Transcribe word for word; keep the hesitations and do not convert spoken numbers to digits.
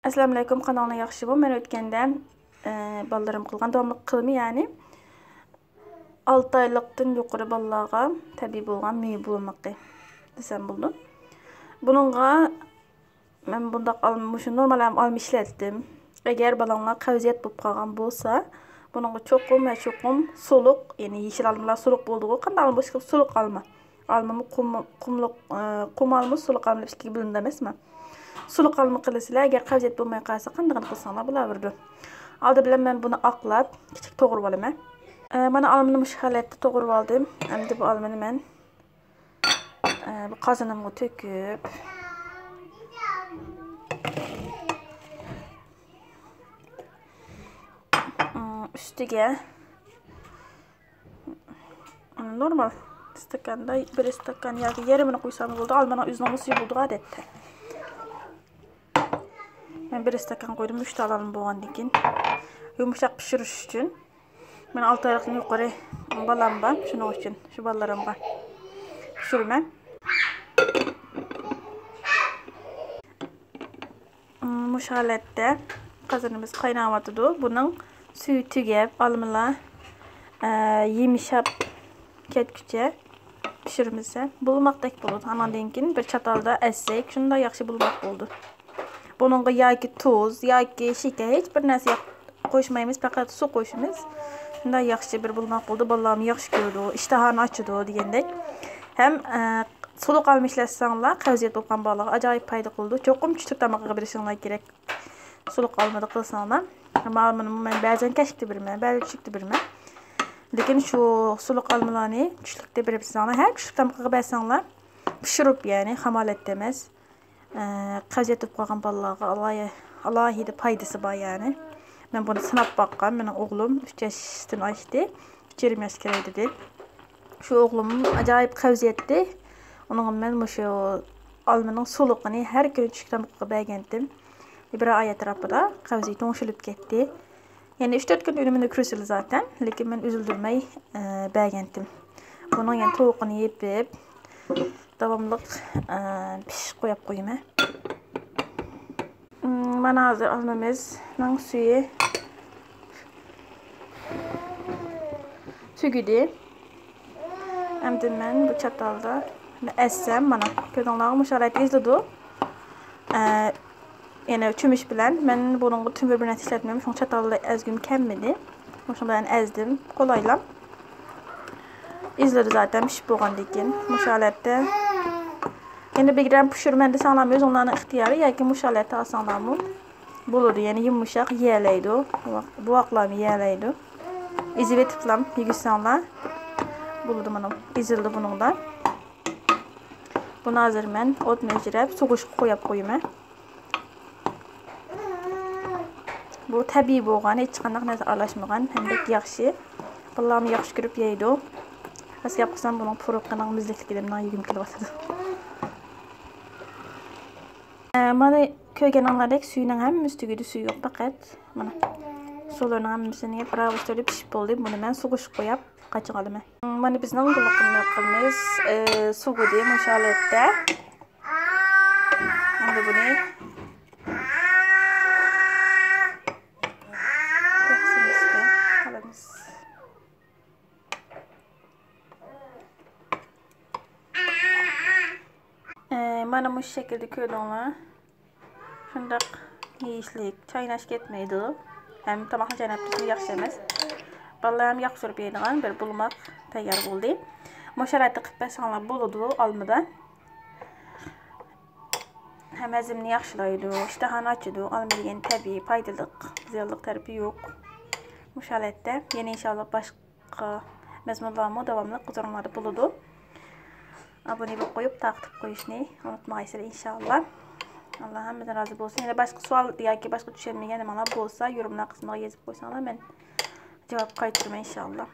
ئەسسالامۇئەلەيكۇم، قانداقلار، ياخشىمۇ؟ مەن ئۆتكەندە، ئە، بالىلىرىم قىلغان داۋاملىق قىلىمى، يەنى ئالتە ئايلىقتىن يۇقىرى بالىلارغا تەبىئىي بولغان مېۋە بۇلىمىقى دېسەم بولىدۇ. بۇنىڭغا مەن بۇنداق ئالما، مۇشۇ نورمال ئالما ئىشلەتتىم. ئەگەر بالاڭلار قەۋزىيەت بولۇپ قالغان بولسا، بۇنىڭغا چوقۇم ۋە چوقۇم سۇلۇق، يەنى يېشىل ئالمىلار سۇلۇق بولىدىغۇ، قانداق ئالما بولسا سۇلۇق ئالما. ئالمىمۇ قۇم، قۇملۇق، ئە، قۇم ئالما، سۇلۇق ئالما دەپ ئىككىگە بۆلۈنىدۇ ئەمەسمۇ؟ سۇلۇق ئالما قىلىسىلەر، ئەگەر قەۋزىيەت بولماي قالسا، قاندىقىنى قىلساڭلار بولاۋېرىدۇ. ئالدى بىلەن مەن بۇنى ئاقلاپ، كىچىك توغرىۋالىمەن. ئە، مانا ئالمىنى مۇشۇ ھالەتتە توغرىۋالدىم. ئەمدى بۇ ئالمىنى مەن، ئە، بۇ قازىنىمغا تۆكۈپ، ئۇم، ئۈستىگە نورمال ئىستاكاندا بىر ئىستاكان ياكى يېرىمىنى قۇيسام بولىدۇ. ئالمىنىڭ ئۆزىنىڭ سۈيى بولىدۇ ئادەتتە. مەن بىر ئىستاكان قۇيدۇم، ئۈچ تال ئالما بولغاندىن كېيىن. يۇمشاق پىشۇرۇش ئۈچۈن. مەن ئالتە ئايلىقتىن يۇقىرى بالام بار، شۇنىڭ ئۈچۈن شۇ بالىلىرىمغا پىشۇرىمەن. مۇشۇ ھالەتتە قازىنىمىز قايناۋاتىدۇ. بۇنىڭ سۈيى تۈگەپ، ئالمىلار، ئە، يېمىشاپ كەتكۈچە پىشۇرمىسا، بۇلىماقتەك بولىدۇ. ئاناندىن كېيىن بىر چاتالدا ئەزسەك، شۇنداق ياخشى بۇلىماق بولىدۇ. بۇنىڭغا ياكى تۇز، ياكى شېكەر، ھېچ بىر نەرسە ياق-، قوشمايمىز، پەقەت سۇ قوشىمىز. شۇنداق ياخشى بىر بۇلىماق بولىدۇ. بالىلارمۇ ياخشى كۆرىدۇ، ئىشتىھانى ئاچىدۇ دېگەندەك. ھەم، ئە، سۇلۇق ئالما ئىشلەتسەڭلار، قەۋزىيەت بولغان بالىلارغا ئاجايىپ پايدا قىلىدۇ. چوقۇم چۈشلۈك تامىقىغا بېرىشىڭلار كېرەك. سۇلۇق ئالمىدا قىلساڭلار. ئەمما ئالمىنىمۇ مەن بەزەن كەچلىكتە بېرىمەن، بەزەن چۈشلۈكتە بېرىمەن. لېكىن شۇ سۇلۇق ئالمىلارنى چۈشلۈكتە بېرىپ بەرسەڭلار، ھەر چۈشلۈك تامىقىغا بەرسەڭلار، پىشۇرۇپ، يەنى خام ھالەتتە ئەمەس، ئە، قەۋزىيەت بولۇپ قالغان بالىلارغا ئالاھىدە پايدىسى بار، يەنى. مەن بۇنى سىناپ باققان، مېنىڭ ئوغلۇم ئۈچ ياشتىن ئاشتى، ئۈچ يېرىم ياشقا كىرەي دېدى. شۇ ئوغلۇم ئاجايىپ قەۋزىيەتتى. ئۇنىڭغا مەن مۇشۇ ئالمىنىڭ سۇلۇقىنى ھەر كۈنى چۈشلۈك تامىقىغا بەرگەنتىم. بىر ئاي ئەتراپىدا قەۋزىيىتى ئوڭشىلىپ كەتتى. يەنە ئۈچ تۆت كۈن ئۈنۈمىنى كۆرسىلى زاتەن، لېكىن مەن ئۈزۈلدۈرمەي، ئە، بەرگەنتىم. بۇنىڭ يەنە تۇۋىقىنى يېپىپ، داۋاملىق، ئە، پىشىشقا قويۇپ قويىمەن. مانا ھازىر ئالمىمىزنىڭ سۈيى تۈگىدى. ئەمدى مەن بۇ چاتالدا ئەزسەم، مانا، كۆزۈڭلارغا مۇشۇ ھالەتتە ئېزىلىدۇ. ئە، يەنە چۆمۈچ بىلەن. مەن بۇنىڭغا تۆمۈر بىر نەرسە ئىشلەتمەيمەن، شۇڭا چاتالدا ئەزگۈم كەلمىدى. مۇشۇ بىلەن ئەزدىم، قولايلا. ئېزىلىدۇ زاتەن پىشىپ بولغاندىن كېيىن. مۇشۇ ھالەتتە. يەنە بىرگىدەم پىشۇرىمەن دېسەڭلارمۇ ئۆزۈڭلارنىڭ ئىختىيارى، ياكى مۇشۇ ھالەتتە ئالساڭلارمۇ بولىدۇ. يەنە يۇمشاق، يېيەلەيدۇ. بوۋاقلارمۇ يېيەلەيدۇ. ئېزىۋېتىپلام يېگۈزسەڭلار بولىدۇ. مانا ئېزىلدى بۇنىڭدا. بۇنى ھازىر مەن ئوتنى ئۆچۈرۈپ، سوغۇشقا قويۇپ قويىمەن. بۇ تەبىئىي بولغان، ھېچقانداق نەرسە ئارىلاشمىغان، ھەم بەك ياخشى. بالىلارمۇ ياخشى كۆرۈپ يەيدۇ. راست گەپ قىلسام، بۇنىڭ پۇرىقىنىڭ مۈزلۈكلۈكىدىن مېنىڭ يېگۈم كېلىۋاتىدۇ. ئە، مانا كۆرگىنىڭلاردەك سۈيىنىڭ ھەممىسى تۈگىدى، سۈيى يوق پەقەت. مانا سۇلىرىنىڭ ھەممىسىنى بىراۋۇ سۈرۈپ پىشىپ بولدى. بۇنى مەن سوغۇشقا قويۇپ، قاچىغا ئالىمەن. مانا بىزنىڭ بۇلىمىقىمىز، ئە، سوغۇدى مۇشۇ ھالەتتە. ئەمدى بۇنى تەقسىملەشكە قالىمىز. ئە، مانا مۇشۇ شەكىلدە كۆردۈڭلار. شۇنداق يېيىشلىك، چايناش كەتمەيدۇ. ھەم تاماقنى چايناپ تۇرسىمۇ ياخشى ئەمەس. بالىلار ھەم ياخشى كۆرۈپ يەيدىغان بىر بۇلىماق تەييار بولدى. مۇشۇ ھالەتتە قىلىپ بەرسەڭلار بولىدۇ ئالمىدا. ھەم ھەزىمنى ياخشىلايدۇ، ئىشتىھانى ئاچىدۇ. ئالما دېگەن تەبىئىي، پايدىلىق، زىيانلىق تەرىپى يوق. مۇشۇ ھالەتتە يەنە ئىنشاللا باشقا مەزمۇنلارمۇ داۋاملىق ھۇزۇرۇڭلاردا بولىدۇ. ئابۇنە بولۇپ قويۇپ، تارقىتىپ قويۇشنى ئۇنتۇمايسىلەر ئىنشاللا. ئاللا ھەممىدىن رازى بولسۇن. يەنە باشقا سوئال ياكى باشقا چۈشەنمىگەن نېمىڭلار بولسا، يورۇملار قىسمىغا يېزىپ قويساڭلار، مەن جاۋاب قايتۇرىمەن ئىنشاللا.